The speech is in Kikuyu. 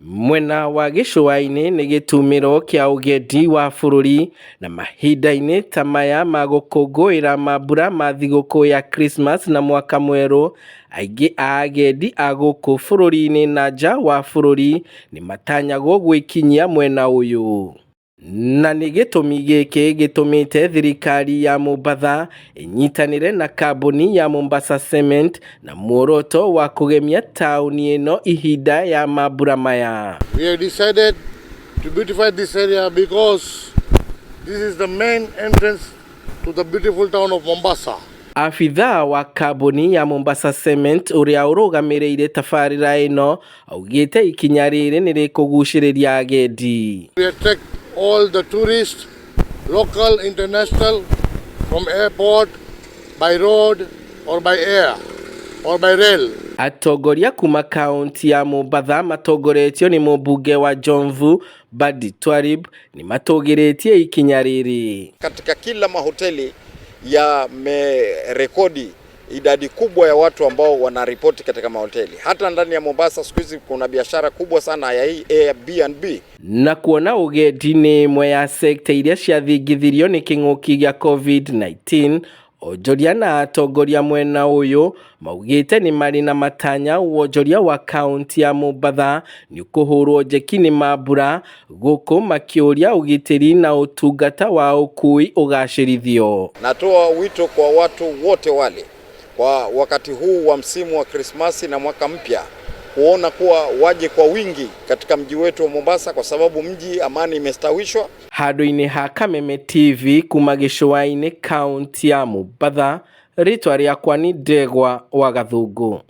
Mwena wa gĩcũa-inĩ nĩ gĩtumĩro kĩa ũgendi wa bũrũri na mahinda-inĩ ta maya ma gũkũngũĩra mambura ma thigũkũ ya Christmas na mwaka mwerũ, aingĩ a agendi a gũkũ bũrũri-inĩ na nja wa bũrũri nĩ matanyagwo gwĩkinyia mwena ũyũ. Na nĩ gĩtũmi gĩkĩ gĩtũmĩte thirikari ya Mombatha ĩnyitanĩre na kambuni ya Mombasa Cement na muoroto wa kũgemia taũni ĩno ihinda ya mambura maya. We have decided to beautify this area because this is the main entrance to the beautiful town of Mombasa. Abithaa wa kambuni ya Mombasa Cement ũrĩa ũrũgamĩrĩire tabarĩra ĩno augĩte ikinya rĩrĩ nĩ rĩkũgucĩrĩria agendi. We attract all the tourists, local, international, from airport, by road or by air or by rail. Atongoria kuma kaunti ya Mombatha matongoretio nĩ mũmbunge wa Jomvu Badi Twalib nĩ matũgĩrĩtie ikinya rĩrĩ. Katika kila mahoteli yamerekodi idadi kubwa ya watu ambao wanaripoti katika mahoteli. Hata ndani ya Mombasa siku hizi kuna biashara kubwa sana ya hii Airbnb. Na kuona ũgendi nĩ ĩmwe ya sekta iria ciathingithirio nĩ kĩng'ũki gĩa COVID-19, onjoria na atongoria mwena ũyũ maugĩte nĩ marĩ na matanya wonjoria wa kaunti ya Mombatha nĩ ũkũhũrwo njeki nĩ mambura gũkũ makĩũria ũgitĩri na ũtungata wa ũkui ũgacĩrithio. Natoa wito kwa watu wote wale kwa wakati huu wa msimu wa Krismasi na mwaka mpya kuona kuwa waje kwa wingi katika mji wetu wa Mombasa, kwa sababu mji amani imestawishwa. Handũ-inĩ ha Kameme TV kuma gĩcũa-inĩ kaunti ya Mombatha, rĩtwa rĩakwa nĩ Ndegwa wa Gathũngũ.